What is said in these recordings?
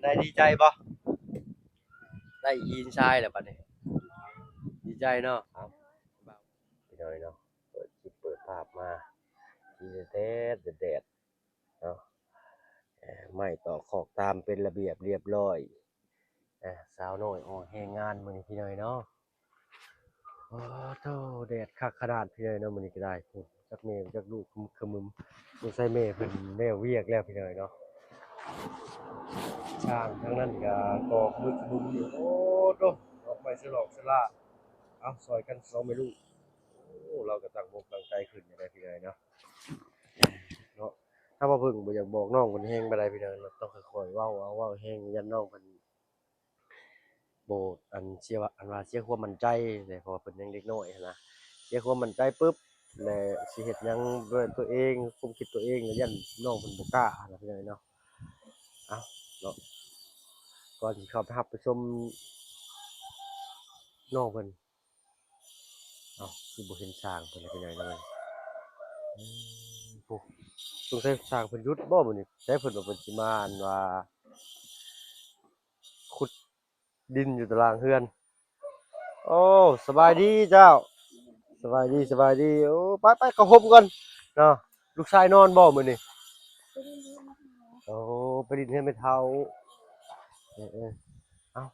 ໄດ້ດີໃຈບໍ່? ໄດ້ຫີນຊາຍແລ້ວບັດນີ້ ດີໃຈເນາະ. ເອົາ ພີ່ນ້ອງເນາະ ເປີດຄລິບເປີດພາບມາ ທີ່ແດດ ແດດ ເນາະ ເອີ ໄມ້ຕອກຄອກຕາມເປັນລະບຽບລຽບຮ້ອຍ. ເອີ ສາວນ້ອຍອອກແຮງງານມື້ນີ້ ພີ່ນ້ອງເນາະ. ໂອ້ໂທ້ ແດດຄັກຂະໜາດ ພີ່ນ້ອງເນາະ. ມື້ນີ້ກໍໄດ້ ຈັກແມ່ຈັກລູກຂະມຶມ ສົງໄສແມ່ເພິ່ນແລ້ວວຽກແລ້ວ ພີ່ນ້ອງເນາະ. ຊ່າງທາງນັ້ນກໍກໍ່ຂະມຶມຂະມຶມຢູ່. ໂອ້ໂທ້ ດອກໄມ້ສະຫຼອກສະຫຼາ ເອົາ ຊ່ອຍກັນສອງແມ່ລູກ. ໂອ້ ລາວກໍຕັ້ງອົກຕັ້ງໃຈຂຶ້ນຢູ່ໄດ໋ ພີ່ນ້ອງເນາະ. ເນາະ ຖ້າວ່າເພິ່ນບໍ່ຢາກບອກນ້ອງເພິ່ນແຮງປານໃດ ພີ່ນ້ອງເນາະ ຕ້ອງຄ່ອຍໆເວົ້າ ເອົາ ເວົ້າແຮງຢ້ານນ້ອງເພິ່ນບໍ່ ອັນ ເສຍວ່າ ອັນວ່າເສຍຄວາມໝັ້ນໃຈເດ້ ເພາະວ່າເພິ່ນຍັງເດັກນ້ອຍຫັ້ນນະ. ເສຍຄວາມໝັ້ນໃຈປຶບ ແລ້ວຊິເຮັດຫຍັງດ້ວຍຕົວເອງ ຄວາມຄິດຕົວເອງ ແລ້ວຢ້ານນ້ອງເພິ່ນບໍ່ກ້າຫັ້ນນະ ພີ່ນ້ອງເນາະ. ເອົາເນາະ ກ່ອນຊິເຂົ້າໄປຮັບໄປຊົມນ້ອງເພິ່ນ ເອົ້າ ຄືບໍ່ເຫັນຊ່າງເພິ່ນລະ ພີ່ນ້ອງເອີຍ. ອືມ ໂອ້ ສົງໄສຊ່າງເພິ່ນຢຸດບໍ່ມື້ນີ້? ໃສເພິ່ນວ່າເພິ່ນຊິມາ ອັນວ່າ ຂຸດດິນຢູ່ຕາລ່າງເຮືອນ. ໂອ້ ສະບາຍດີເຈົ້າ. ສະບາຍດີ ສະບາຍດີ. ໂອ້ ໄປໆ ເຂົ້າຮົ່ມກ່ອນເນາະ. ລູກຊາຍນອນບໍ່ມື້ນີ້? ໂອ້ ໄປຫຼິ້ນເຮືອນແມ່ເຖົ້າ. ເອີໆ ເອົ້າ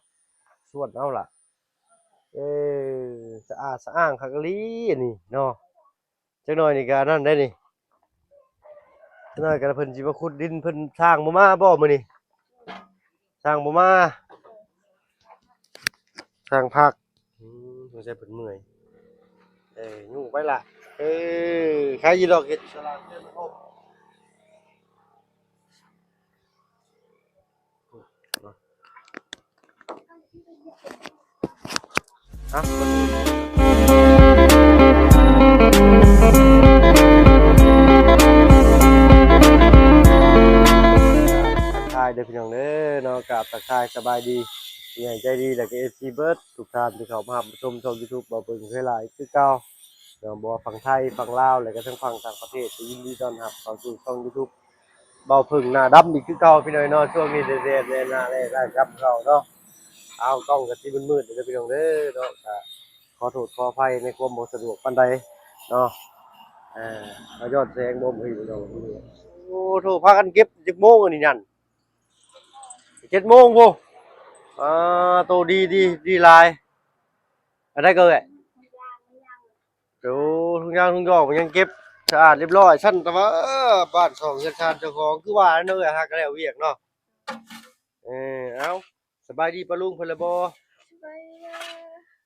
ຊວນເອົາລະ. ເອີ ສະອາດສະອ້າງຄັກອີ່ຫຼີອັນນີ້ເນາະ. ຈັກໜ້ອຍນີ້ກໍອັນນັ້ນໄດ໋ນີ້ ຈັກໜ້ອຍກໍເພິ່ນຊິມາຂຸດດິນ. ເພິ່ນ ຊ່າງບໍ່ມາບໍ່ມື້ນີ້? ຊ່າງບໍ່ມາ ຊ່າງພັກ. ອືມ ສົງໄສເພິ່ນເມື່ອຍ. ເອີ ຍູ້ໄປລະ. ເອີ ໃຄຢູ່ດອກ ເຮັດສະຫຼາດເຮືອນຄົບ. ອ່ະ ທັກທາຍເດີພີ່ນ້ອງເດີເນາະ ກາບທັກທາຍສະບາຍດີ ຜູ້ໃຫຍ່ໃຈດີ ແລະກໍເອັຟຊີເບິດທຸກທ່ານທີ່ເຂົ້າມາຮັບມາຊົມຊ່ອງຢູທູບເບົາເພິ່ງເຄີຍຫຼາຍຄືເກົ່າເນາະ ບໍ່ວ່າຝັ່ງໄທ ຝັ່ງລາວ ແລະກໍທັງຝັ່ງຕ່າງປະເທດ ກໍຍິນດີຕ້ອນຮັບເຂົ້າສູ່ຊ່ອງຢູທູບ ເບົາເຜິ້ງໜ້າດຳອີກຄືເກົ່າ ພີ່ນ້ອງເນາະ. ຊ່ວງນີ້ແດດໆ ແດ່ໜ້າແດ່ດຳເຂົ້າເນາະ. ເອົາ ກ້ອງກໍຊິມືດໆ ເດີພີ່ນ້ອງເດີເນາະ ກໍຂໍໂທດຂໍອະໄພໃນຄວາມບໍ່ສະດວກປານໃດເນາະ. ເອີ ມາຍ້ອນແສງບໍ່ ພີ່ນ້ອງ. ໂອ້ໂທ້ ພາກັນເກັບຈັກໂມງອັນນີ້ນັ້ນ? ເຈັດໂມງພຸ້ນ. ອ່າ ໂຕ ດີ ດີ ດີຫຼາຍ. ອັນໃດກໍເອື້ອຍ? ໂອ້ ທຸງຍາງທຸງຢອກມັນຍັງເກັບສະອາດລຽບຮ້ອຍຊັ້ນ ແຕ່ວ່າ ເອີ ບ້ານຊ່ອງເຮືອນຊານເຈົ້າຂອງ ຄືວ່ານັ້ນເນາະ ເອື້ອຍ ຫາກະແລ້ວວຽກເນາະ. ເອີ ເອົ້າ ສະບາຍດີປ້າລຸງເພິ່ນລະບໍ່? ສະບາຍດີ.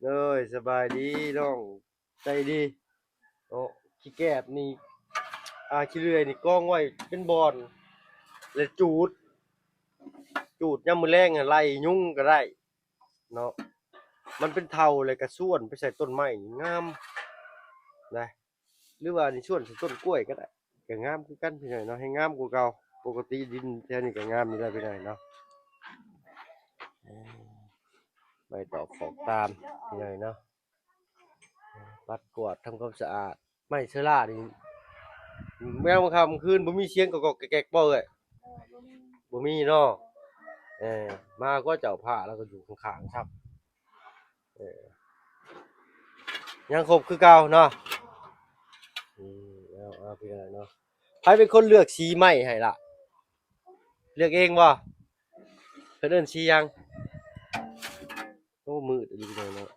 ໂດຍ ສະບາຍດີນ້ອງໃຈດີເນາະ. ຂີ້ແກບນີ້ ອ່າ ຂີ້ເລື່ອຍນີ້ກອງໄວ້ເປັນບ່ອນ ແລະ ຈູດ ຈູດຍາມມື້ແລງຫັ້ນ ໄລ່ຍຸງກໍໄດ້ ເນາະ. ມັນເປັນເຖົ້າແລ້ວກໍຊວນໄປໃສ່ຕົ້ນໄມ້ນີ້ງາມໄດ໋ ຫຼືວ່ານີ້ຊວນໃສ່ຕົ້ນກ້ວຍກໍໄດ້ ກໍງາມຄືກັນພີ່ນ້ອງເນາະ. ແຮ່ງງາມກວ່າເກົ່າ ປົກກະຕິດິນແຖວນີ້ກໍງາມຢູ່ແລ້ວພີ່ນ້ອງເນາະ. ເອີ ໄມ້ຕອກຄອກຕາມພີ່ນ້ອງເນາະ. ປັດກວາດທຳຄວາມສະອາດ. ໄມ້ເຊື້ອລານີ້ ແມວມາຄ່ຳຄືນບໍ່ມີສຽງກອກໆແກກໆບໍ່ເອື້ອຍ? ບໍ່ມີເນາະ. ເອີ ມາກວ່າເຈົ້າພາລາວກໍຢູ່ຂ້າງໆ ຊ້ຳ. ເອີ ຍັງຄົບຄືເກົ່າເນາະ. ອືມ ເອົາ ເອົາ ພີ່ນ້ອງເນາະ. ໃຜເປັນຄົນເລືອກສີໄມ້ໃຫ້ລະ? ເລືອກເອງບໍ່? ເພິ່ນເອີ້ນສີຫຍັງ? ໂອ້ ມືດອີ່ຫຼີເນາະ.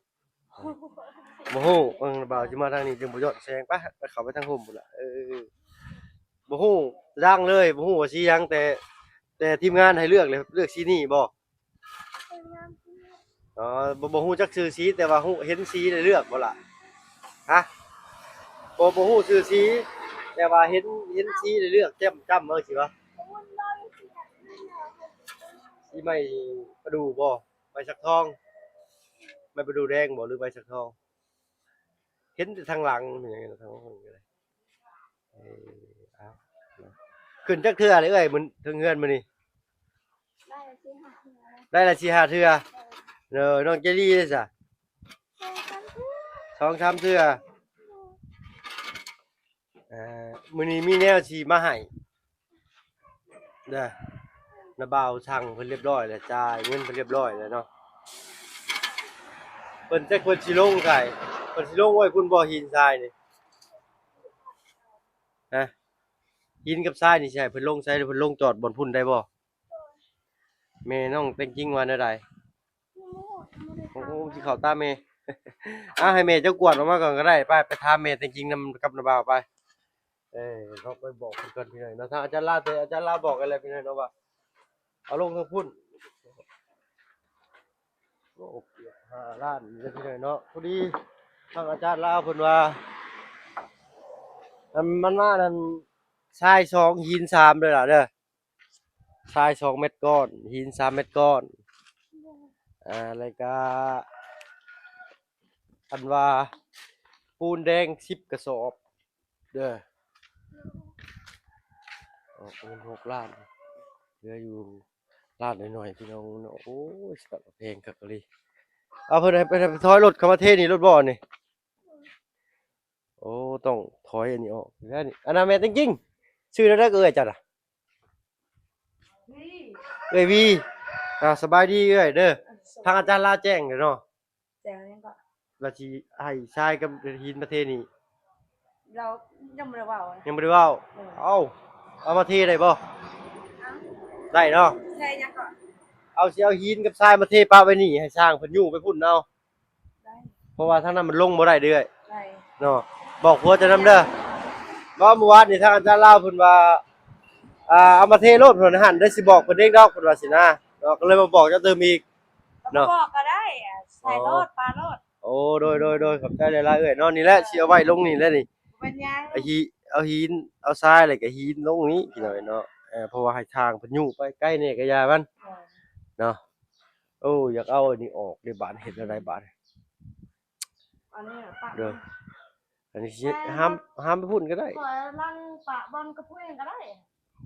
ບໍ່ຮູ້ ເບິ່ງບ່າວຊິມາທາງນີ້ຈຶ່ງບໍ່ຍ້ອນແສງ. ໄປ ໄປເຂົ້າໄປທາງຮົ່ມພຸ້ນລະ. ເອີ ບໍ່ຮູ້ຢ່າງເລີຍ ບໍ່ຮູ້ວ່າສີຫຍັງ ແຕ່ ແຕ່ທີມງານໃຫ້ເລືອກເລີຍ ເລືອກສີນີ້ບໍ່? ອໍ ບໍ່ ບໍ່ຮູ້ຈັກຊື່ສີ ແຕ່ວ່າຮູ້ ເຫັນສີໄດ້ເລືອກບໍ່ລະ? ຮະ? ບໍ່ ບໍ່ຮູ້ຊື່ສີ ແຕ່ວ່າເຫັນ ເຫັນສີໄດ້ເລືອກ ຈ້ຳ ຈ້ຳເອົາຊີ້ຫວາ? ສີໄມ້ປະດູ່ບໍ່? ໄມ້ສັກທອງ ໄມ້ປະດູ່ແດງບໍ່ ຫຼືໄມ້ສັກທອງ? ເຫັນແຕ່ທາງຫຼັງ ເປັນຫຍັງທາງຫຼັງກໍໄດ້. ເອີ ເອົາ ຂຶ້ນຈັກເທື່ອເລີຍເອື້ອຍ ມື້ ເທິງເຮືອນມື້ນີ້? ໄດ້ລະສີ່ຫ້າເທື່ອ ໄດ້ລະສີ່ຫ້າເທື່ອ. ເອີ ນ້ອງໃຈດີເດ້ຊະ? ສອງສາມເທື່ອ ສອງສາມເທື່ອ. ເອີ ມື້ນີ້ມີແນວຊິມາໃຫ້ເດີ. ນ້າບ່າວສັ່ງເພິ່ນຮຽບຮ້ອຍແລ້ວ ຈ່າຍເງິນເພິ່ນຮຽບຮ້ອຍແລ້ວເນາະ. ເພິ່ນຈັກເພິ່ນຊິລົງໃສ ເພິ່ນຊິລົງໄວ້ພຸ້ນບໍ່ ຫີນຊາຍນີ້ ຮະ? ຫີນກັບຊາຍນີ້ຊິໃຫ້ເພິ່ນລົງໃສ ຫຼືເພິ່ນລົງຈອດບ່ອນພຸ້ນໄດ້ບໍ່? ແມ່ນ້ອງແຕງຈິງວ່າແນວໃດ? ໂອ້ ຊິເຂົ້າຕາແມ່ ເອົາໃຫ້ແມ່ເຈົ້າກວດອອກມາກ່ອນກໍໄດ້. ໄປ ໄປຖາມແມ່ແຕງຈິງນຳກັບນ້າບ່າວໄປ. ເອີ ເຮົາໄປບອກເພິ່ນກ່ອນພີ່ນ້ອງເນາະ. ທາງອາຈານລາວ ອາຈານລາວບອກກັນແລ້ວພີ່ນ້ອງເນາະ ວ່າເອົາລົງທາງພຸ້ນ. ໂອ້ ເກືອບຫ້າລ້ານເດ້ພີ່ນ້ອງເນາະ. ພໍດີທາງອາຈານລາວເພິ່ນວ່າ ອັນມັນມານັ້ນ ຊາຍສອງ ຫີນສາມເດີຫຼ້າເດີ. ຊາຍສອງແມັດກ້ອນ ຫີນສາມແມັດກ້ອນ ອ່າ ແລ້ວກະ ອັນວ່າ ປູນແດງສິບກະສອບເດີ. ອອກເງິນຫົກລ້ານ ເຫຼືອຢູ່ລ້ານໜ້ອຍໆ ພີ່ນ້ອງເນາະ. ໂອ້ຍ ສະຕາກະແພງຄັກອີ່ຫຼີ. ເອົາ ເພິ່ນໃຫ້ ເພິ່ນໃຫ້ໄປຖອຍລົດເຂົ້າມາເທນີ້ ລົດບໍ່ນີ້? ໂອ້ ຕ້ອງຖອຍອັນນີ້ອອກແລ້ວນີ້. ອັນນັ້ນແມ່ນຈິງໆ ຊື່ແນວໃດເອື້ອຍເຈົ້ານະ? ເອື້ອຍວີ. ອ່າ ສະບາຍດີເອື້ອຍເດີ. ທາງອາຈານລາວແຈ້ງເດີເນາະ. ແຈ້ງຫຍັງເກາະ? ວ່າຊິໃຫ້ຊາຍກັບຫີນມາເທນີ້. ລາວຍັງບໍ່ໄດ້ເວົ້ານະ. ຍັງບໍ່ໄດ້ເວົ້າ. ເອີ ເອົາ ເອົາມາເທໄດ້ບໍ່? ເອົ້າ ໄດ້ເນາະ. ໃສ່ຫຍັງເກາະ? ເອົາ ຊິເອົາຫີນກັບຊາຍມາເທປະໄວ້ນີ້ ໃຫ້ຊ່າງເພິ່ນຍູ້ໄປພຸ້ນເອົາ. ໄດ້ ເພາະວ່າທາງນັ້ນມັນລົງບໍ່ໄດ້ເອື້ອຍ. ໄດ້ ເນາະ. ບອກຜົວເຈົ້ານຳເດີ. ເວົ້າມື້ວານນີ້ທາງອາຈານລາວເພິ່ນວ່າ ອ່າ ເອົາມາເທໂລດເພິ່ນຫັ້ນ ໄດ້ຊິບອກເພິ່ນເອງດອກ ເພິ່ນວ່າຊີ້ນະເນາະ. ກໍເລີຍມາບອກເຈົ້າຕື່ມອີກເນາະ. ບອກກໍໄດ້ ໃສ່ໂລດ ປະໂລດ. ໂອ້ ໂດຍໆໆ ຂອບໃຈຫຼາຍໆເອື້ອຍເນາະ. ນີ້ແຫຼະ ຊິເອົາໄວ້ລົງນີ້ແຫຼະນີ້. ບໍ່ເປັນຫຍັງ. ເອົາຫີນ ເອົາຫີນ ເອົາຊາຍ ແລ້ວກໍຫີນລົງນີ້ພີ່ນ້ອງເນາະ. ເອີ ເພາະວ່າໃຫ້ທາງເພິ່ນຍູ້ໄປ ໄກແດ່ກໍຢ່າມັນ ເອີ ເນາະ. ໂອ້ ຢາກເອົາອັນນີ້ອອກເດ້ບາດ ເຮັດແນວໃດບາດ? ອັນນີ້ປະ ເດີ ອັນນີ້ຊິ ແມ່ນ ຫ້າມ ຫ້າມໄປພຸ້ນກໍໄດ້. ຖອຍຫຼັງປະບ່ອນກັບຜູ້ອື່ນກໍໄດ້.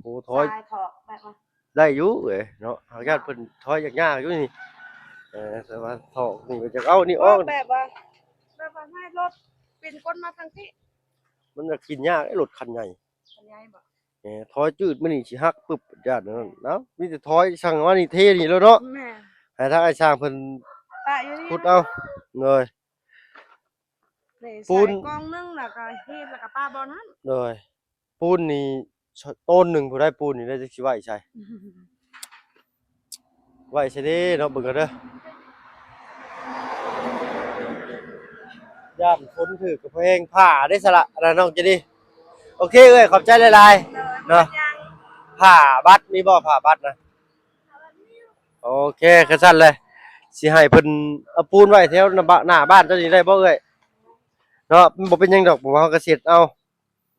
ໂອ້ ຖອຍ ສາຍຖອກແບບວ່າ ໄດ້ຢູ່ເອີຍເນາະ. ຫາກຍາດເພິ່ນຖອຍຍາກໆຢູ່ນີ້. ເອີ ແຕ່ວ່າຖອກນີ້ກໍຈະເອົານີ້ອອກ ແບບວ່າ ແບບວ່າໃຫ້ລົດປິ່ນກົ້ນມາທາງພີ້. ມັນຈະກິນຍາກເດ້ ລົດຄັນໃຫຍ່ ຄັນໃຫຍ່ບໍ່? ເອີ ຖອຍຈືດມານີ້ຊິຫັກປຶບ ຢ້ານນັ້ນ. ເອົ້າ ມີແຕ່ຖອຍ ຊ່າງມານີ້ເທນີ້ໂລດເນາະ. ແມ່ນ ໃຫ້ທາງອ້າຍຊ່າງເພິ່ນປະຢູ່ນີ້ ຂຸດເອົາ. ໂດຍ ນີ້ ປູນ ໃສ່ກ່ອງໜຶ່ງ ແລ້ວກໍຮີບ ແລ້ວກໍປະບ່ອນນັ້ນ. ໂດຍ ປູນນີ້ ໂຕນໜຶ່ງຜູ້ໃດ ປູນນີ້ໄດ້ ຈັກຊິໄວ້ໃສ ໄວ້ໃສເດ້ເນາະ. ເບິ່ງກັນເດີ ຢ້ານຝົນຖືກກະແພງ ຜ້າເດ້ສະລະ ອັນນັ້ນນ້ອງຈະດີ. ໂອເຄເອື້ອຍ ຂອບໃຈຫຼາຍໆເນາະ. ຜ້າບັດມີບໍ່ ຜ້າບັດນະ? ໂອເຄ ຄັນຊັ້ນແຫຼະ ຊິໃຫ້ເພິ່ນເອົາປູນໄວ້ແຖວໜ້າບ້ານ ໜ້າບ້ານເຈົ້ານີ້ໄດ້ບໍ່ເອື້ອຍ? ເນາະ ມັນບໍ່ເປັນຫຍັງດອກ ເພາະວ່າເຮົາກໍເຊັດເອົາ.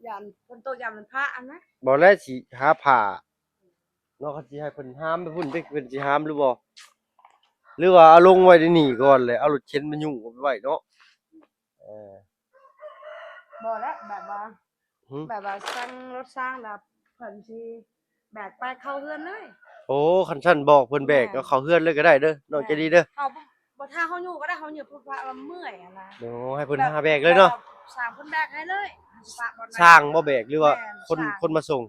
ຢ້ານຝົນຕົກ ຢ້ານມັນພະອັນນະ. ບໍ່ແລ້ວ ຊິຫາຜ້າເນາະ. ຄັນຊິໃຫ້ເພິ່ນຫາມໄປພຸ້ນເດ້ ເພິ່ນຊິຫາມຫຼືບໍ່? ຫຼືວ່າເອົາລົງໄວ້ໃນນີ້ກ່ອນ ແລ້ວເອົາລົດເຂັນມາຍູ້ເອົາໄປໄວ້ເນາະ. ເອີ ບໍ່ແລ້ວ ແບບວ່າ ຫື? ແບບວ່າສັ່ງລົດຊ່າງແລ້ວເພິ່ນຊິແບກໄປເຂົ້າເຮືອນເລີຍ. ໂອ້ ຄັນຊັ້ນບອກເພິ່ນແບກ ແມ່ນ ເອົາເຂົ້າເຮືອນເລີຍກໍໄດ້ເດີ ນ້ອງໃຈດີເດີ. ເຮົາບໍ່ ບໍ່ຖ້າເຮົາຍູ້ກໍໄດ້ ເຮົາຍູ້ເພິ່ນວ່າເມື່ອຍຫັ້ນນະ. ໂອ້ ໃຫ້ເພິ່ນຫາແບກເລີຍເນາະ. ແບບ ແບບວ່າຊ່າງເພິ່ນແບກໃຫ້ເລີຍ ຊິປະບ່ອນໃດ. ຊ່າງບໍ່ແບກ ຫຼືວ່າ ແມ່ນ ຄົນ ຊ່າງ ຄົນມາສົ່ງ?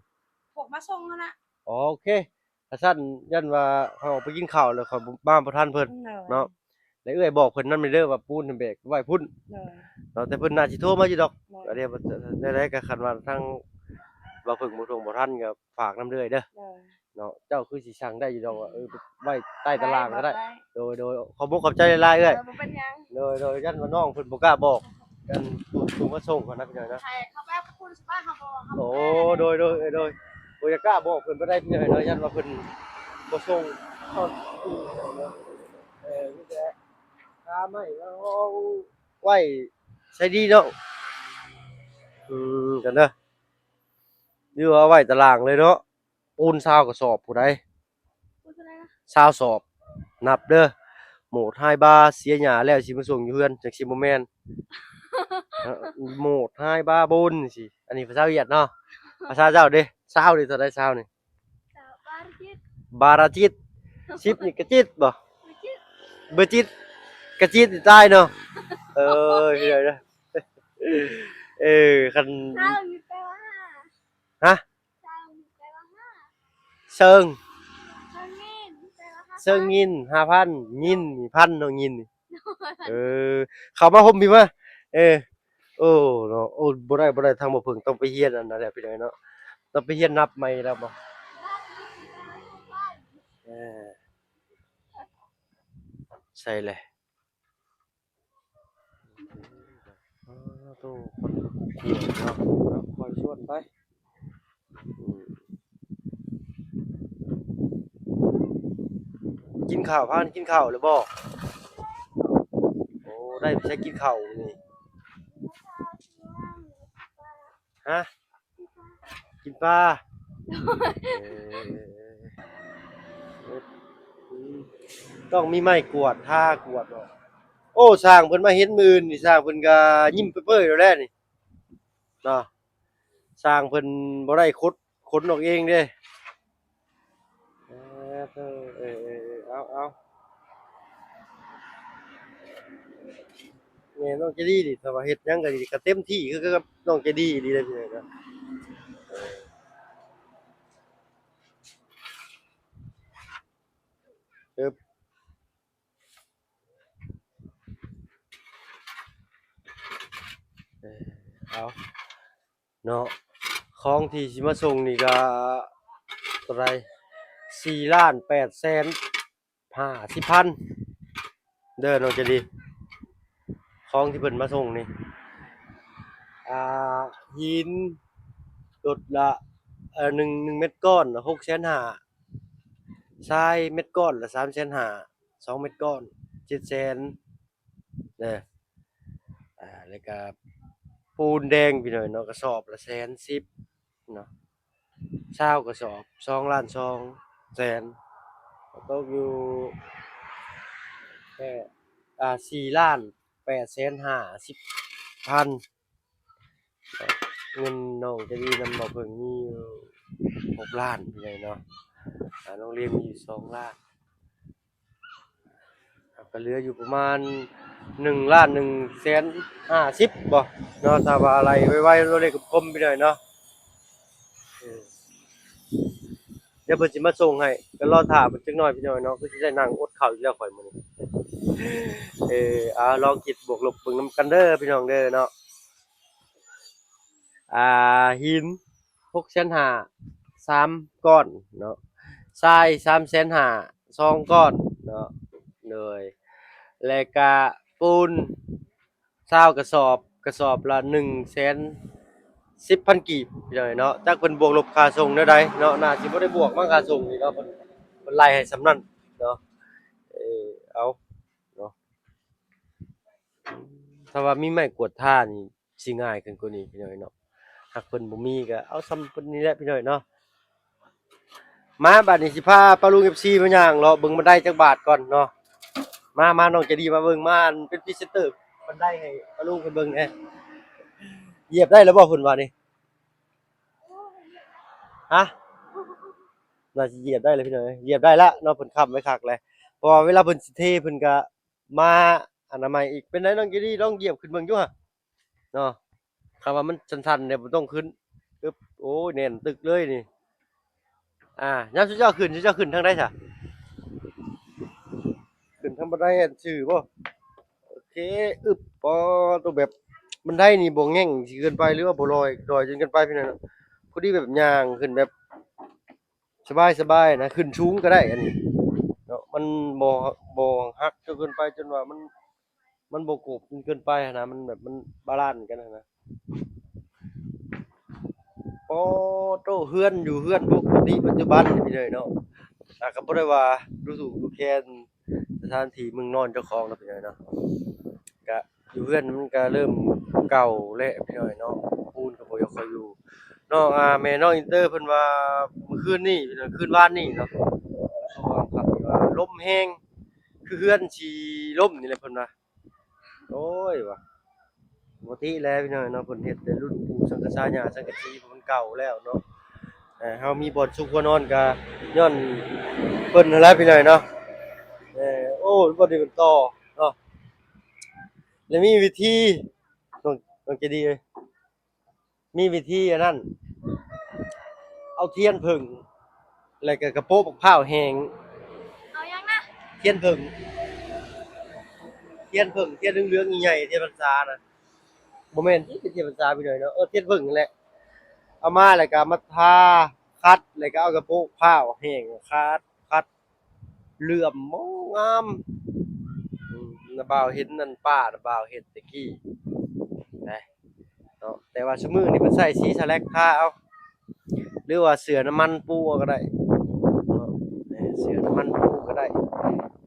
ພວກມາສົ່ງຫັ້ນນະ. ອໍ ໂອເຄ ຖ້າຊັ້ນຢ້ານວ່າຂ້ອຍອອກໄປກິນເຂົ້າແລ້ວຂ້ອຍມາບໍ່ທັນເພິ່ນ ໂດຍ ເນາະ. ແລ້ວເອື້ອຍບອກເພິ່ນນຳແດ່ເດີວ່າປູນແບກໄວ້ພຸ້ນ ໂດຍ ເນາະ. ແຕ່ເພິ່ນໜ້າຊິໂທມາຢູ່ດອກ. ໂດຍ ອັນນີ້ ແນວໃດກໍຄັນວ່າທາງບ່າວເພິ່ງບໍ່ທົ່ງບໍ່ທັນກໍຝາກນຳເອື້ອຍເດີ ໂດຍ ເນາະ. ເຈົ້າຄືຊິສັ່ງໄດ້ຢູ່ດອກວ່າ ເອີ ໄວ້ໃຕ້ຕາລ່າງກໍໄດ້. ໄດ້ ໄດ້ ໂດຍໆ ຂອບມຸກຂອບໃຈຫຼາຍໆເອື້ອຍ. ເອີ ບໍ່ເປັນຫຍັງ. ໂດຍໆ ຢ້ານວ່ານ້ອງເພິ່ນບໍ່ກ້າບອກ ອັນຜູ້ ຜູ້ມາສົ່ງຫັ້ນນະ ພີ່ນ້ອງເນາະ. ໃຫ້ເຂົາແບກພຸ້ນສະບາຍ ເຮົາບໍ່ ເຮົາບໍ່ ໂອ້ ແກ້ ໂດຍໆ ໂດຍໆ ບໍ່ຢາກກ້າບອກເພິ່ນປານໃດ ພີ່ນ້ອງເນາະ. ຢ້ານວ່າເພິ່ນບໍ່ສົ່ງ ເອີ ມີແຕ່ຫາໄມ້ມາເອົາໄວ້ໃສດີເນາະ. ອືມ ກັນເດີ ຫຼືວ່າເອົາໄວ້ຕາລ່າງເລີຍເນາະ. ປູນຊາວກະສອບຜູ້ໃດ? ປູນເທົ່າໃດນະ? ຊາວສອບ ນັບເດີ. ໂມດຮາຍບາ ເສຍຫຍ້າແລ້ວຊິມາສົ່ງຢູ່ເຮືອນ ຈັ່ງຊິບໍ່ແມ່ນ. ໂມດຮາຍບາໂບນຊີ້ ອັນນີ້ພາສາຫວຽດເນາະ. ພາສາເຈົ້າເດ ຊາວນີ້ເທົ່າໃດ? ຊາວນີ້ ບາຣະຈິດ ບາຣະຈິດ. ສິບນີ້ກະຈິດບໍ່? ກະຈິດ ກະຈິດນີ້ຕາຍເນາະ. ເອີ ເອີ ຄັນ ຊາວນີ້ແປວ່າ ຮະ? ເຊີງ ເຊິ່ງຍິນ ຫ້າພັນ ຍິນ ພັນເນາະ ຍິນ. ເອີ ເຂົ້າມາຮົ່ມພີ້ມາ. ເອີ ໂອ້ເນາະ ໂອ້ ບໍ່ໄດ້ ບໍ່ໄດ້ ທາງບໍ່ເພິ່ງຕ້ອງໄປຮຽນອັນນັ້ນແຫຼະພີ່ນ້ອງເນາະ ຕ້ອງໄປຮຽນນັບໃໝ່ແລ້ວບໍ່. ເອີ ໃສ່ແຫຼະ. ອ້າໂທ້ ຄົນກະກຸກເຂືອເນາະ ເນາະ ຄ່ອຍຊວນໄປ. ອືມ ກິນເຂົ້າ ພາກັນກິນເຂົ້າແລ້ວບໍ່? ໂອ້ ໄດ້ໄປໃສກິນເຂົ້າມື້ນີ້? ຮະ? ກິນປາ. ເອີ ເອີ ເອີ ເອີ ອືມ ຕ້ອງມີໄມ້ກວາດ ທາກວາດບໍ່? ໂອ້ ຊ່າງເພິ່ນມາເຫັນມື້ອື່ນນີ້ ຊ່າງເພິ່ນກະຍິ້ມເປີຍໆໂລດແຫຼະນີ້ເນາະ. ຊ່າງເພິ່ນບໍ່ໄດ້ຂົນ ຂົນອອກເອງເດ້. ເອີ ເອີ ເອີ ເອີ ເອີ ເອົາ ເອົາ ແມ່ນ້ອງໃຈດີນີ້ ຖ້າວ່າເຮັດຫຍັງກະດີ ກະເຕັມທີ່ຄືກັບນ້ອງໃຈດີອີ່ຫຼີເດ້ພີ່ນ້ອງເນາະ. ເອີ ເອີ ເອົາ ເນາະ ຂອງທີ່ຊິມາສົ່ງນີ້ກະເທົ່າໃດ ສີ່ລ້ານແປດແສນຫ້າສິບພັນເດີນ້ອງໃຈດີ. ຂອງທີ່ເພິ່ນມາສົ່ງນີ້ ອ່າ ຫີນໂຕລະ ເອີ ໜຶ່ງ ໜຶ່ງເມັດກ້ອນ ຫົກແສນຫ້າ ຊາຍເມັດກ້ອນລະ ສາມແສນຫ້າ ສອງເມັດກ້ອນ ເຈັດແສນ ເດີ ອ່າ ແລ້ວກະປູນແດງພີ່ນ້ອງເນາະ ກະສອບລະແສນສິບເນາະ ຊາວກະສອບ ສອງລ້ານສອງແສນ ຕົກຢູ່ ເອີ ອ່າ ສີ່ລ້ານແປດແສນຫ້າສິບພັນ. ເງິນນ້ອງໃຈດີນຳບ່າວເພິ່ງມີຢູ່ຫົກລ້ານພີ່ນ້ອງເນາະ ອ່າ ນ້ອງລຽນມີຢູ່ສອງລ້ານ ກະເຫຼືອຢູ່ປະມານໜຶ່ງລ້ານໜຶ່ງແສນຫ້າສິບບໍ່ເນາະ ຖ້າວ່າໄລ່ໄວໆ ຕົວເລກກົມໆ ພີ່ນ້ອງເນາະ. ເອີ ດຽວເພິ່ນຊິມາສົ່ງໃຫ້ ກະລໍຖ້າເພິ່ນຈັກໜ້ອຍພີ່ນ້ອງເນາະ ຄືຊິໄດ້ນັ່ງອົດເຂົ້າອີກແລ້ວຂ້ອຍມື້ນີ້. ເອີ ອ່າ ລອງຄິດບວກລົບເບິ່ງນຳກັນເດີພີ່ນ້ອງເດີເນາະ. ອ່າ ຫີນຫົກແສນຫ້າ ສາມກ້ອນເນາະ ຊາຍສາມແສນຫ້າ ສອງກ້ອນເນາະ ໂດຍ ແລະກະປູນ ຊາວກະສອບ ກະສອບລະໜຶ່ງແສນສິບພັນກີບພີ່ນ້ອງເນາະ. ຈັກເພິ່ນບວກລົບຄ່າສົ່ງແນວໃດເນາະ ໜ້າຊິບໍ່ໄດ້ບວກມັ້ງຄ່າສົ່ງນີ້ເນາະ ເພິ່ນ ເພິ່ນໄລ່ໃຫ້ສ່ຳນັ້ນເນາະ. ເອີ ເອົາເນາະ ຖ້າວ່າມີໄມ້ກວດທານີ້ຊິງ່າຍຂຶ້ນກວ່ານີ້ພີ່ນ້ອງເນາະ ຫາກເພິ່ນບໍ່ມີກະເອົາສ່ຳເພິ່ນນີ້ແຫຼະພີ່ນ້ອງເນາະ. ມາ ບາດນີ້ຊິພາປ້າລຸງ ເອັຟຊີ ມາຍ່າງເລາະເບິ່ງບັນໄດຈັກບາດກ່ອນເນາະ. ມາ ມາ ນ້ອງໃຈດີມາເບິ່ງ ມາເປັນພຣີເຊັນເຕີບັນໄດໃຫ້ປ້າລຸງເພິ່ນເບິ່ງແດ່. ຢຽບໄດ້ແລ້ວບໍ່ເພິ່ນວ່ານີ້? ຮະ? ໜ້າຊິຢຽບໄດ້ແລ້ວພີ່ນ້ອງເອີຍ ຢຽບໄດ້ລະເນາະ ເພິ່ນຄ້ຳໄວ້ຄັກແລ້ວ ເພາະວ່າເວລາເພິ່ນຊິເທເພິ່ນກະມາອະນາໄມອີກ. ເປັນໃດນ້ອງໃຈດີ ລອງຢຽບຂຶ້ນເບິ່ງຢູ່ຫະ ເນາະ ຄັນວ່າມັນສັ່ນໆແດ່ບໍ່ຕ້ອງຂຶ້ນ. ອຶບ ໂອ້ຍ ແໜ້ນຕຶກເລີຍນີ້. ອ່າ ຍາມຊຸມເຈົ້າຂຶ້ນ ຊຸມເຈົ້າຂຶ້ນທາງໃດຊະ? ຂຶ້ນທາງບັນໄດອັນຊື່ບໍ່? ໂອເຄ ອຶບ ປໍໂຕ ແບບບັນໄດນີ້ບໍ່ແງ່ງຊິເກີນໄປ ຫຼືວ່າບໍ່ລອຍ ດອຍຈົນເກີນໄປພີ່ນ້ອງເນາະ. ພໍດີແບບຍ່າງຂຶ້ນແບບ ສະບາຍໆນະ ຂຶ້ນສູງກະໄດ້ອັນນີ້ເນາະ ມັນບໍ່ ບໍ່ຫັກຈົນເກີນໄປ ຈົນວ່າມັນ ມັນບໍ່ໂກບຈົນເກີນໄປຫັ້ນນະ ມັນແບບມັນບາລານກັນຫັ້ນນະ. ໂອ້ໂຕ ເຮືອນ ຢູ່ເຮືອນປົກກະຕິປັດຈຸບັນນີ້ພີ່ນ້ອງເນາະ ອ່າ ກະບໍ່ໄດ້ວ່າດູຖູກດູແຄນ ສະຖານທີ່ເມືອງນອນເຈົ້າຂອງເນາະ ພີ່ນ້ອງເນາະ ກະຢູ່ເຮືອນມັນກະເລີ່ມເກົ່າແລ້ວພີ່ນ້ອງເນາະ ປູນກະບໍ່ຢາກຄ່ອຍຢູ່ເນາະ. ອ່າ ແມ່ນ້ອງອິນເຕີເພິ່ນວ່າມື້ຄືນນີ້ ຄືນວານນີ້ເນາະ ຊ່ວງຄ່ຳນີ້ວ່າລົມແຮງ ຄືເຮືອນຊິລົ້ມນີ້ແຫຼະເພິ່ນວ່າ. ໂອ້ຍວ່າ ປົກກະຕິແລ້ວພີ່ນ້ອງເນາະ ເພິ່ນເຮັດແຕ່ລຸ້ນປູ່ສັງກະສາ ຍ່າສັງກະສີ ເພາະມັນເກົ່າແລ້ວເນາະ. ເອີ ເຮົາມີບ່ອນຊຸກຫົວນອນກະຍ້ອນເພິ່ນຫັ້ນແຫຼະພີ່ນ້ອງເນາະ. ເອີ ໂອ້ ບ່ອນນີ້ເປັນຕໍ່ເນາະ ແລະມີວິທີ ນ້ອງ ນ້ອງໃຈດີເອີຍ ມີວິທີອັນນັ້ນ ເອົາທຽນເຜິ້ງ ແລ້ວກະກະໂປະບັກພ້າວແຫ້ງ ເອົາຫຍັງນ ທຽນເຜິ້ງ ທຽນເຜິ້ງ ທຽນເຫຼືອງໆ ໃຫຍ່ໆ ທຽນພັນສານະ ບໍ່ແມ່ນຕິ ເປັນທຽນພັນສາພີ່ນ້ອງເນາະ ເອີ ທຽນເຜິ້ງນັ້ນແຫຼະ ເອົາມາແລ້ວກໍມາທາ ຂັດ ແລ້ວກໍເອົາກະໂປະພ້າວແຫ້ງຂັດ ຂັດ ເຫຼື້ອມ ໂອ້ ງາມ ອືມ ນ້າບ່າວເຫັນນັ້ນ ປ້ານ້າບ່າວເຮັດແຕ່ກີ້ນະ ເນາະ ແຕ່ວ່າຊຸມື້ນີ້ເພິ່ນໃຊ້ສີສະແລັກທາເອົາ ຫຼືວ່າເຊື້ອນ້ຳມັນປູເອົາກໍໄດ້ເນາະ ເອີ ເຊື້ອນ້ຳມັນປູກໍໄດ້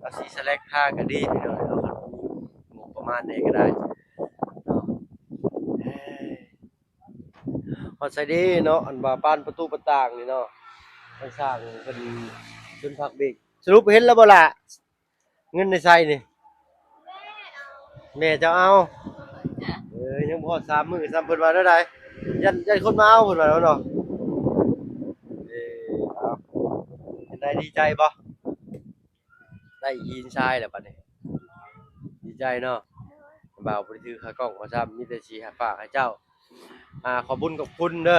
ເອົາສີສະແລັກທາກໍດີພີ່ນ້ອງເນາະ ຄັນມີງົບປະມານແດ່ກໍໄດ້ເນາະ ເອີ ຮອດໃສເດເນາະ ອັນວ່າປານປະຕູປະຕ່າງນີ້ເນາະ ທາງຊ່າງເພິ່ນ ເພິ່ນພັກເບກ ສະຫຼຸບເຫັນແລ້ວບໍ່ລະ? ເງິນໃນໄຊນີ້ ແມ່ເຈົ້າເອົາ ເອີ ຍັງບໍ່ຮອດສາມມື້ຊ້ຳ ເພິ່ນວ່າແນວໃດ ຢ້ານ ຢ້ານຄົນມາເອົາ ເພິ່ນວ່າແນວເນາະ ເອີ ເອົາ ເປັນໃດ ດີໃຈບໍ່? ໄດ້ຫີນຊາຍແລ້ວບັດນີ້ ດີໃຈເນາະ ບ່າວບໍ່ໄດ້ຖືຂາກ້ອງມາຊ້ຳ ມີແຕ່ຊິຝາກໃຫ້ເຈົ້າ ອ່າ ຂອບບຸນຂອບຄຸນເດີ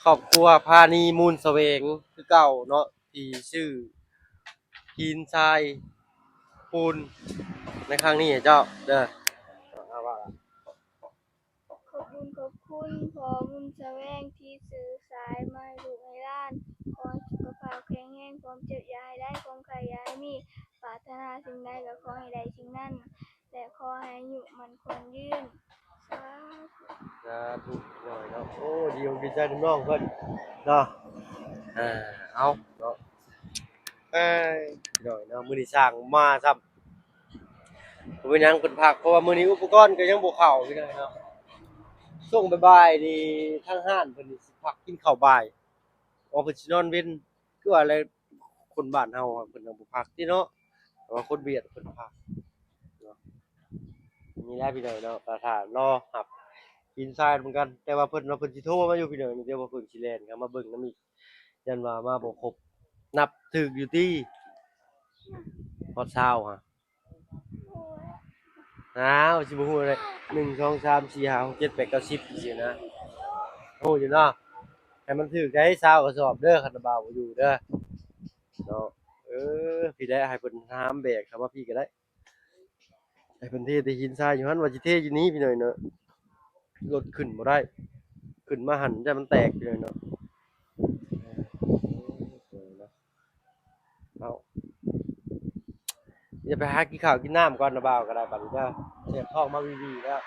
ຄອບຄົວພານີ ມູນສະແຫວງ ຄືເກົ່າເນາະ ທີ່ຊື້ຫີນຊາຍປູນໃນຄັ້ງນີ້ໃຫ້ເຈົ້າເດີ ເອົາວ່າ ຂອບບຸນຂອບຄຸນພໍ່ບຸນສະແຫວງທີ່ຊື້ຊາຍມາໃຫ້ລູກໃຫ້ຫຼານ. ຂໍໃຫ້ສຸຂະພາບແຂງແຮງ, ຄວາມເຈັບຢ່າໃຫ້ໄດ້, ຄວາມໄຂ້ຢ່າໃຫ້ມີ, ປາດຖະໜາສິ່ງໃດກໍຂໍໃຫ້ໄດ້ສິ່ງນັ້ນ ແລະ ຂໍໃຫ້ອາຍຸໝັ້ນຂວັນຍືນ. ສາທຸ. ສາທຸ ນ້ອຍເນາະ. ໂອ້ ດີອົກດີໃຈນຳນ້ອງເພິ່ນເນາະ. ເອີ ເອົາເນາະ. ເອີ ນ້ອຍເນາະ. ມື້ນີ້ຊ່າງມາຊ້ຳ. ບໍ່ເປັນຫຍັງ ເພິ່ນພັກ ເພາະວ່າມື້ນີ້ອຸປະກອນກໍຍັງບໍ່ເຂົ້າພີ່ນ້ອງເນາະ. ຊ່ວງບ່າຍໆນີ້ທາງຮ້ານເພິ່ນຊິພັກກິນເຂົ້າບ່າຍ ອໍ ເພິ່ນຊິນອນເວັນ ຄືວ່າແຫຼະ ຄົນບ້ານເຮົາເພິ່ນຍັງບໍ່ພັກຕິເນາະ ແຕ່ວ່າຄົນຫວຽດເພິ່ນພັກເນາະ. ນີ້ແຫຼະພີ່ນ້ອງເນາະ ກໍຖ້າລໍຮັບຫີນຊາຍນຳກັນ ແຕ່ວ່າເພິ່ນວ່າເພິ່ນຊິໂທມາຢູ່ພີ່ນ້ອງ ແຕ່ວ່າເພິ່ນຊິແລ່ນເຂົ້າມາເບິ່ງນຳອີກ. ຢ້ານວ່າມາບໍ່ຄົບ ນັບຖືກຢູ່ຕິ ຮອດຊາວຫະ? ອ້າວ ຊິບໍ່ຮູ້ເລີຍ ໜຶ່ງ ສອງ ສາມ ສີ່ ຫ້າ ຫົກ ເຈັດ ແປດ ເກົ້າ ສິບ ຈັ່ງຊີ້ນະ ຮູ້ຢູ່ເນາະ. ໃຫ້ມັນຖືກໄດ໋ ຊາວກະສອບເດີ ຄັນວ່າບ່າວບໍ່ຢູ່ເດີເນາະ. ເອີ ພີ້ແຫຼະ ໃຫ້ເພິ່ນຫາມແບກເຂົ້າມາພີ້ກໍໄດ້. ໃຫ້ເພິ່ນເທແຕ່ຫີນຊາຍຢູ່ຫັ້ນ ວ່າຊິເທຢູ່ນີ້ພີ່ນ້ອງເນາະ. ລົດຂຶ້ນບໍ່ໄດ້ ຂຶ້ນມາຫັ້ນຢ້ານມັນແຕກພີ່ນ້ອງເນາະ. ເອົາ ຢ່າໄປຫາກິນເຂົ້າກິນນ້ຳກ່ອນນະບ່າວກໍໄດ້ບັດນີ້ເດີ ແສບທ້ອງມາວີໆແລ້ວ.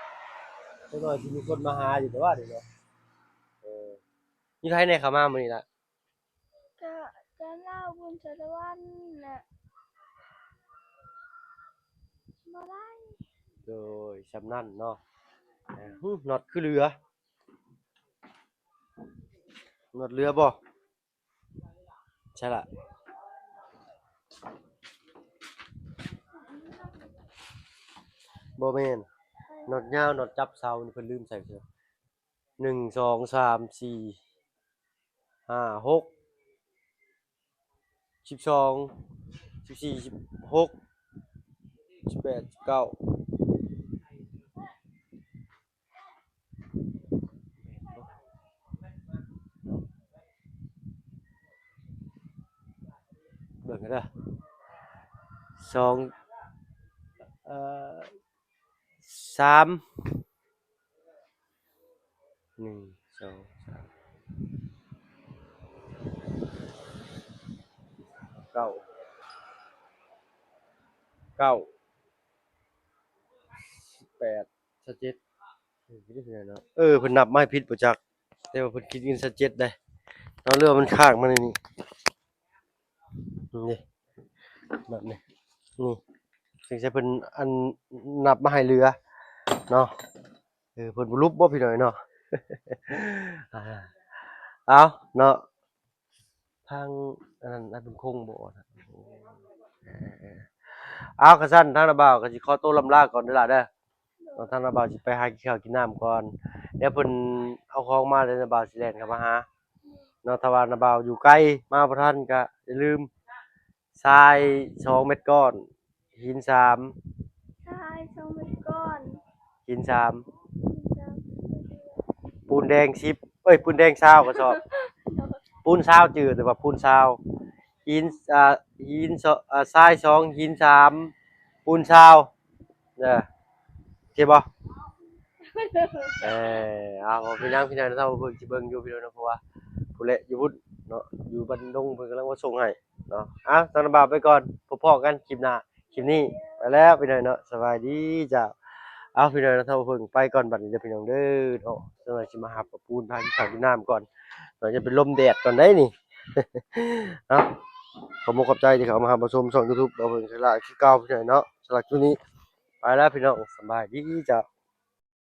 ຈັກໜ້ອຍຊິມີຄົນມາຫາຢູ່ແຕ່ວ່ານີ້ເນາະ. ເອີ ມີໃຜແດ່ເຂົ້າມາມື້ນີ້ລະ? ກະຈານລາວ ບຸນສາລະວັນ ແລະ ບໍ່ໄດ້. ໂດຍ ຊ່ຳນັ້ນເນາະ. ຫື ນັອດຄືເຫຼືອ ນັອດເຫຼືອບໍ່? ໃຊ່ລະ ບໍ່ແມ່ນ ນັອດຍາວ ນັອດຈັບເສົານີ້ ເພິ່ນລືມໃສ່ເສື້ອ. ໜຶ່ງ ສອງ ສາມ ສີ່ ຫ້າ ຫົກ ສິບສອງ ສິບສີ່ ສິບຫົກ ສິບແປດ ສິບເກົ້າ ເບິ່ງເດີ ສອງ ເອີ ສາມ ໜຶ່ງ ສອງ ສາມ ເກົ້າ ເກົ້າ ສິບແປດ ຊາວເຈັດ ເອີ ເພິ່ນນັບມາໃຫ້ຜິດບໍ່ຈັກ ແຕ່ວ່າເພິ່ນຄິດເງິນຊາວເຈັດໄດ໋ເນາະ ຫຼືວ່າມັນຄ້າງມາໃນນີ້. ນີ້ ແບບນີ້ ນີ້ ສງໄສເພິ່ນອັນນັບມາໃຫ້ເຫຼືອເນາະ. ເອີ ເພິ່ນບໍ່ຫຼຸບບໍ່ພີ່ນ້ອງເນາະ. ເອົາເນາະ ທາງອັນນັ້ນ ອ້າຍບຸນຄົງບໍ່ນະ. ເອົາ ຄັນຊັ້ນທາງນ້າບ່າວກໍຊິຂໍໂຕລ່ຳລາກ່ອນເດີຫຼ້າເດີ. ເນາະ ທາງນ້າບ່າວຊິໄປຫາກິນເຂົ້າກິນນ້ຳກ່ອນ ດຽວເພິ່ນເອົາຂອງມາ ແລ້ວນ້າບ່າວຊິແລ່ນເຂົ້າມາຫາເນາະ. ຖ້າວ່ານ້າບ່າວຢູ່ໄກມາບໍ່ທັນ ກະຢ່າລືມຊາຍສອງເມັດກ້ອນ ຫີນສາມ ຊາຍສອງເມັດກ້ອນ ຫີນສາມ ປູນແດງສິບ ເອີຍ ປູນແດງຊາວກະສອບ ປູນຊາວ ຈື່ແຕ່ວ່າປູນຊາວ ຫີ ຫີນ ອ່າ ຫີນ ຊ- ອ່າ ຊາຍສອງ ຫີນສາມ ປູນຊາວ ເດີ ໂອເຄບໍ່? ເອີ ເອົາ ບໍ່ເປັນຫຍັງ ພີ່ນ້ອງເນາະ ເຮົາເບິ່ງ ຊິເບິ່ງຢູ່ ພີ່ນ້ອງເນາະ ເພາະວ່າຜູ້ແລະຢູ່ພຸ້ນເນາະ ຢູ່ບ້ານດົງ ເພິ່ນກຳລັງມາສົ່ງໃຫ້ເນາະ. ເອົາ ສຳລັບບາບໄປກ່ອນ ພົບພໍ້ກັນຄລິບໜ້າ ຄລິບນີ້ໄປແລ້ວ ພີ່ນ້ອງເນາະ ສະບາຍດີເຈົ້າ. ເອົາ ພີ່ນ້ອງເນາະ ເຮົາເພິ່ງໄປກ່ອນບັດນີ້ເດີ ພີ່ນ້ອງເດີເນາະ ຈັກໜ່ອຍຊິມາຮັບເອົາປູນ ພາກິນເຂົ້າກິນນ້ຳກ່ອນເນາະ ຢ່າໄປລົມແດດກ່ອນໄດ໋ນີ້. ເອົາ ຂອບອົກຂອບໃຈທີ່ເຂົ້າມາຮັບມາຊົມຊ່ອງ YouTube ເຮົາເພິ່ງ ສະຫຼາກ ຄືເກົ່າ ພີ່ນ້ອງເນາະ. ສຳລັບຄລິບນີ້ໄປແລ້ວ ພີ່ນ້ອງ ສະບາຍດີເຈົ້າ.